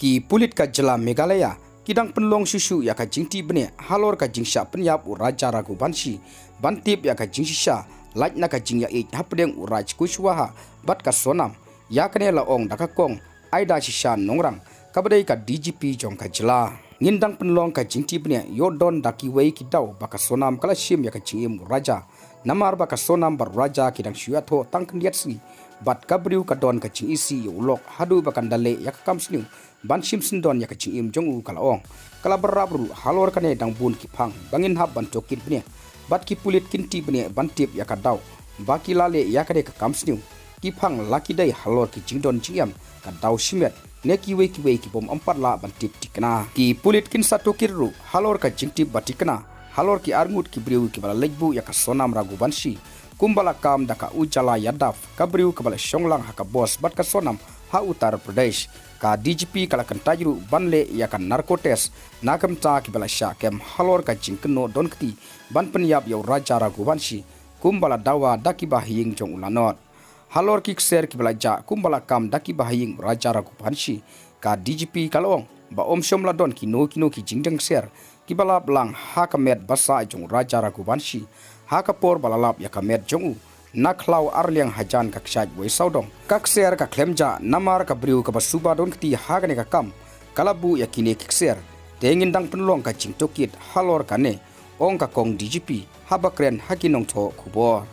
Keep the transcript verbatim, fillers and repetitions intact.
Ki pulit ka jylla Meghalaya ki dang pynlong shuh shuh ïa ka jingtih bniah halor ka jingshah pynïap u Raja Raghuvanshi ban tip ïa ka jingshisha lait na ka jingïaieit hapdeng u Raj Kushwaha bad ka Sonam. Ïa kane la ong da ka kong Aida Shisha Nongrang kaba dei ka D G P jong ka jylla. Ngin dang pynlong ka jingtih bniah ïoh don da kiwei ki daw ba ka Sonam ka la shim ïa ka jingim u Raja. Namar ba ka Sonam bad u Raja ki dang shu ïathoh tang khyndiat sngi bad ka briew ka don ka jingisih ïa u lok haduh ba kan da leh ïa ka kam sniew ban shim syndon ïa ka jingim jong u, ka la ong. Ka la bynrap ruh halor kane dang bun ki phang ba ngin hap ban tohkit bniah bad ki pulit kin tih bniah ban tip ïa ka daw ba ki la leh ïa kane ka kam sniew. Ki phang la ki dei halor ki jingdon jingem, ka daw shimet ne kiwei kiwei ki bym pat lah ban tip thikna. Ki pulit kin sa tohkit ruh halor ka jingtip ba thikna halor ki arngut ki briew kiba la leit buh ïa ka Sonam Raghuvanshi, kumba la kam da ka Ujala Yadav, ka briew kaba la shong lang ha ka bos bad ka Sonam ha Uttar Pradesh. Ka D G P ka la kyntait ruh ban leh ïa ka narco test na ka bynta kiba la shah kem halor ka jingkynnoh don kti ban pynïap ïa u Raja Raghuvanshi, kumba la dawa da kiba ha ïing jong u Lanot. Halor ki ksiar kiba la jah kumba la kam da kiba ha ïing u Raja Raghuvanshi, ka D G P ka la ong ba ym shym la don kino kino ki jingdeng ksiar kiba la ap lang ha ka met ba sah jong u Raja Raghuvanshi ha ka por ba la lap ïa ka met jong u na khlaw arliang hajan ka kshaid wei sawdong. Ka ksiar ka khlem jah namar ka briew kaba suba don kti ha kane ka kam ka la buh ïa kine ki ksiar. Te ngin dang pynlong ka jingtohkit halor kane, ong ka kong D G P haba kren ha ki nongthoh khubor.